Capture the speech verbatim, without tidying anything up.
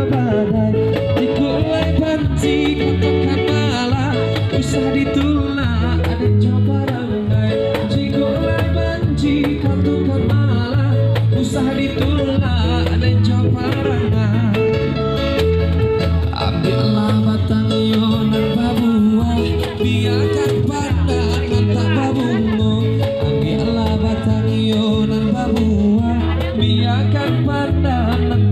Badai, jikok lai banci katokan malah, usah ditulak, ado jo parangai. Jikok lai banci katokan malah, usah ditulak, ado jo parangai. Ambiaklah batang iyo nan babuah, biakan pandan nan tak babungo. Ambiaklah batang iyo nan babuah, biakan pandan nan